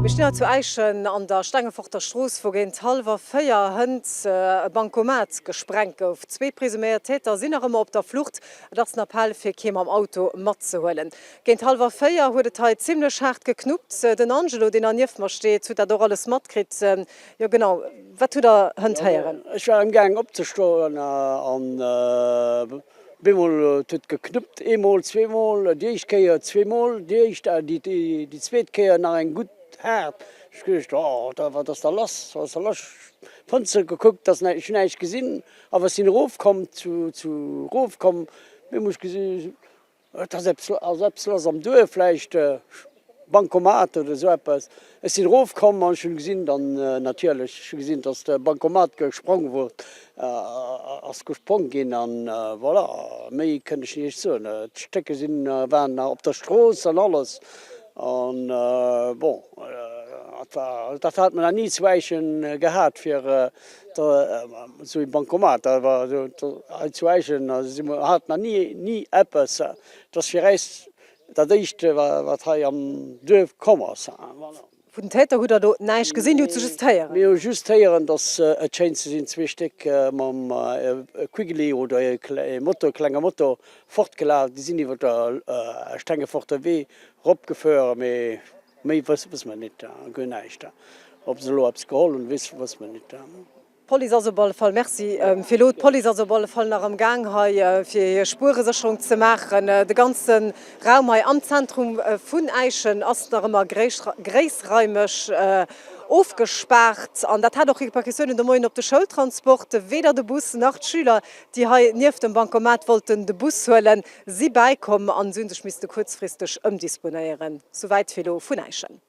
Mir stinn hei zu Äischen an der Stengeforter Strooss, wou géint hallwer 4 hënt e Bancomat gesprengt gouf. Zwee presuméiert Täter sinn nach ëmmer op der Flucht. Et ass den Appell, fir kee mam Auto matzehuelen. Géint hallwer 4 huet et hei zimmlech haart geknuppt. Den Angelo, deen hei nieft mer steet, huet dat och alles matkritt. Jo genau, wat hutt der hënt héieren? Ech war amgaang opzestoen an bemol huet et geknuppt, eemol, zweemol, déi éischt Kéier zweemol, déi éischt, déi zweet Kéier nach eng gutt haart. Ech geduecht, oh wat ass da lass, wat ass da lass? Fënster gekuckt, dass ech hunn näischt gesinn, awer ech sinn erofkomm, zu erofkomm, bemol hu ech gesi Et ass eppes, ass eppes lass am Duerf, vläicht Bancomat oder esou eppes. Ech sinn erofkomm an ech hunn gesinn dann natierlech, ech hu gesinn, dass de Bancomat gesprong wor, ass gesprong ginn an voilà, méi kënnt ech näischt soen. D'Stécke sinn, waren nach op der Strooss an alles an bon, dat war, dat hat mer nach ni zu Äischen gehat fir Esou ee Bancomat, dat war hei zu Äischen, mir haten nach ni, ni eppes. Dat ass fir äis dat éischt, wat hei am Duerf komm ass. Voilà. Vun den Täter hutt Der do näischt gesinn, Dir hutt se just héieren? Mir hu just héieren, datt et schéint ze sinn zwee Stéck mam Quiggly oder ee Moto, klenge Moto fortgelaf. Déi sinn iwwer de Stengeforter Wee ropgefuer, mee Méi wësse mer nit, guer näischt. Ob se elo eppes geholl hunn, wësse mer nit. D'Police ass op alle Fall, Merci fir elo, d'Police ass op alle Fall nach am Gaang hei fir hir Spueresécherung ze maachen. De ganze Raum hei am Zentrum vun Äischen ass nach ëmmer gréissraimeg ofgespaart an dat hat och Repercussiounen de Moien op de Schoultransport. Weder de Bus nach d'Schüler, déi hei nieft dem Bancomat wollten de Bus huelen, Si bäikomm an si hunn sech misste kuerzfristeg ëmdisponéieren. Souwäit fir elo vun Äischen.